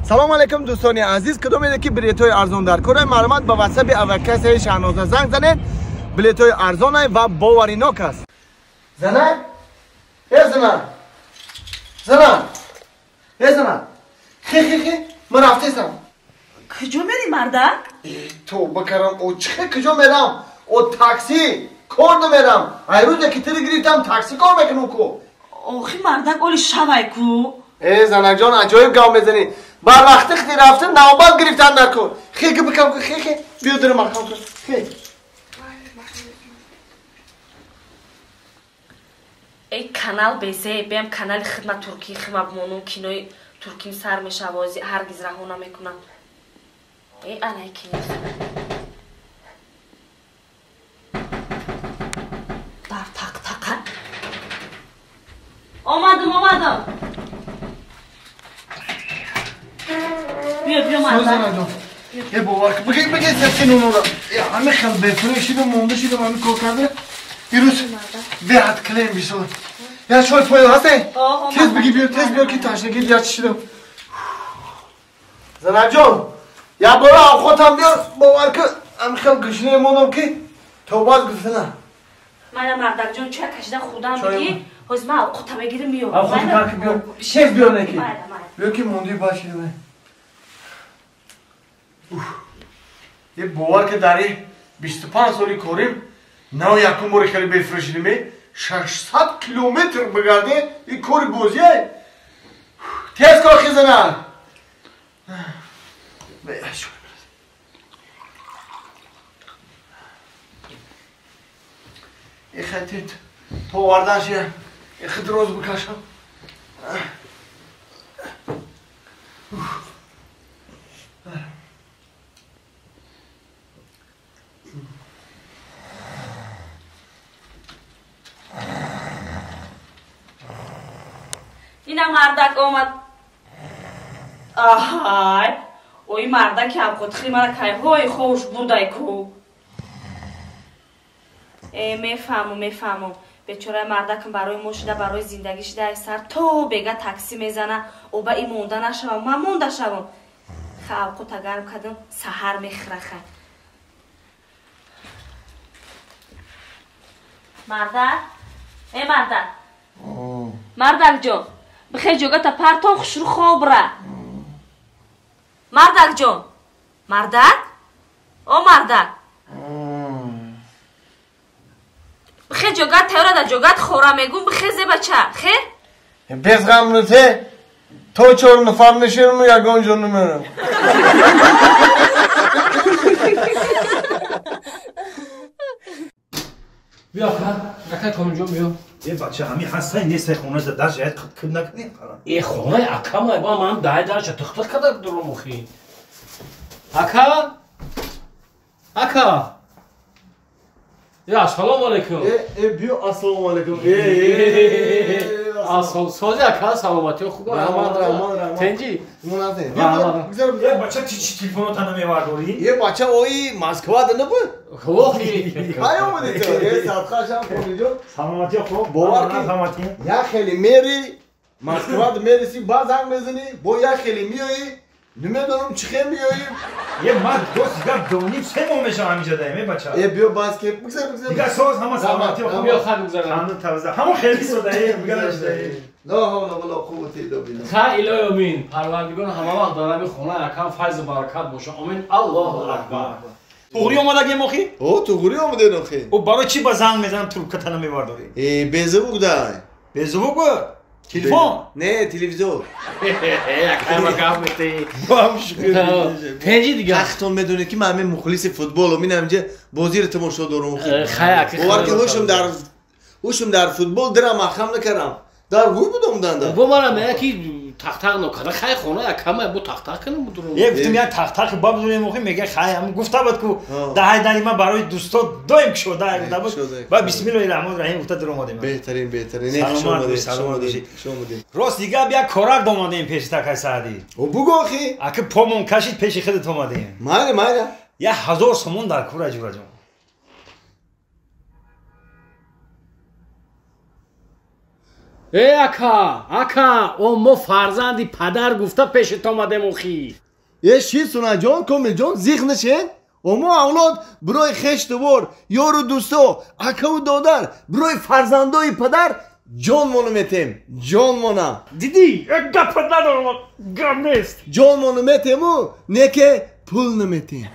Салом алейкум дӯстони азиз, кадомеде ки билетҳои арзон дар кора, маълумот ба ватсапи авиакассаи Шаҳноза занг занед. Билетҳои арзонай ва боваринок аст. Зана? Э зана! Зана! Э зана! Хе хе хе, ман рафтесам. Куҷо мери, мардак? Тавба карам, о чихе куҷо мерам? О такси кор намерам. Ай рӯзе ки тири гирифтам такси кор мекунам ку. Охи мардак, оли шавай ку. Э занакҷон, аҷоиб гап мезанӣ. Бар вақти хти рафтан навбат гирифтан дар кор. Хе ки бикам ку, хе хе, биё дирам мақам ку. Хе. Эй канал безе, бем канали хидмат туркӣ хима бимонум, кинои турким сар мешавози ҳаргиз раҳо намекунам. Эй анай кино. Дар тақ тақа. Омадам, омадам. Биё, биё мардак. Е бовар кун, бигир, бигир сетки нонора. Е ҳами хел бефурӯ шидам, монда шидам, ҳами кор карда. Ирӯз беҳад клем бисод. Я чой поё ҳасте? Тез бигир биё, тез биё ки ташнагӣ я чишидам. Занакҷон, я бора авқотам биёр, бовар кун, ҳами хел гушне мондам ки тавбат гуфтана. Мана мардакҷон, чой кашида хӯрдам бигир. Ҳозир ман авқота мегирим миём. Авқота кар ки биё, тез биё неки. Биё ки монди башидам. Е бовар ки дар 25 соли корим нав якум бори хеле бефурӯшидиме 600 километр бигарде и кори бозие. Тез кор хизана. Ихатит то оварданшия ихит роз бикашам. Ина мардак омад. Аҳай, ои мардаки авқотхӯри мара кайҳои ховуш бурдай ку. Э, мефаҳмам, мефаҳмам. Бечораи мардакам барои мо шуда, барои зиндагӣ шуда, ай сар то бега такси мезана, оба и монда нашавам, ман монда шавам. Ха авқота гарм кардам, саҳар мехӯраха. Мардак? Э мардак. Мардакҷон, бихел ҷогата партон хушрӯ хоб ра. Мардакҷон, мардак? О мардак. Бихел ҷогат тайёра да ҷогат хора мегум, бихезе бача, хе? Без ғам нуте, то чор нафар нишинам ягон ҷо намерам. Биё ака, акай Комилҷон биё. Е бача, ҳами ҳастай нестай хона за дар жаят киб накунем қара. Е хонаи акамай, ба ман дай дарша тихтих када дурум охи. Ака? Ака? Я ассалому алайкум. Е, е биё ассалому алайкум. Е, е. Сози ака, саломатӣ хуб. Раҳмат, раҳмат, раҳмат. Тенҷи? Муназзеҳ. Е бача, чи чи телефонота намевардорӣ? Е бача, ои Москва да набуд? Охи. Кай омадӣ ту? Е садқашам Комилҷон. Саломатӣ хуб. Бовар ки саломатӣ. Як хеле мери Москва да мериси, ба занг мезанӣ, бо як хеле миёӣ, намедонам чӣ хел миёӣ. Е ман дост дигар доним се моҳ мешавам ҳаминҷа даем, е бача. Е биё бас ки бигзар, бигзар. Дигар соз ҳама саломатӣ хуб. Биё хат бигзарам. Ҳамду тавза. Ҳамон хеле сода, е бигзараш да. ла ҳавла вала қуввата илла биллаҳ. Ха илоҳи омин. Парвардигор ҳама вақт дар ҳамин хона якам файзу баракат боша. Омин. Аллоҳу акбар. Туғрӣ омадагем охи? О, туғрӣ омаден охи. О барои чӣ ба занг мезанам трубката намевардорӣ? Э, беззвук дай. Беззвук буд? Телефон? Не, телевизор. Акай ма гап метаи. Бам шукр. Тенҷи дигар. Тахтон медонед ки ман ҳамин мухлиси футболам, ин ҳаминҷа бозиро тамошо дорам. Хай ака. Бовар ки ҳушам дар футбол дирам маҳкам накардам. Дар ҳуй будам данда. Бо мана мея ки тахтақ нокарда, хай хона якама бо тахтақ кунам будурум. Е гуфтам як тахтақ ба будурем охи мега хай ҳам гуфта буд ку даҳай дари ман барои дӯсто доим кушода гуфта буд. Ба бисмиллоҳи раҳмони раҳим гуфта дар омадем. Беҳтарин, беҳтарин. Саломат бош, саломат бошӣ. Рост дигар як корак домадем пеши такай Саъдӣ. О бугу охи. Аки помон кашид пеши худат омадем. Майли, майли. 1000 сомон дар кура ҷураҷон. Э ака, ака, о мо фарзанди падар гуфта пешит омадем охи. Э ши Сунаҷон, Комилҷон, зиқ нашен. Омо авлод бирои хештубор, ёру дӯсто, акаву додар, бирои фарзандои падар ҷонмону метем, ҷонмона. Дидӣ, як гапат надорам, гап нест. Ҷонмону метему, не ке пул наметем.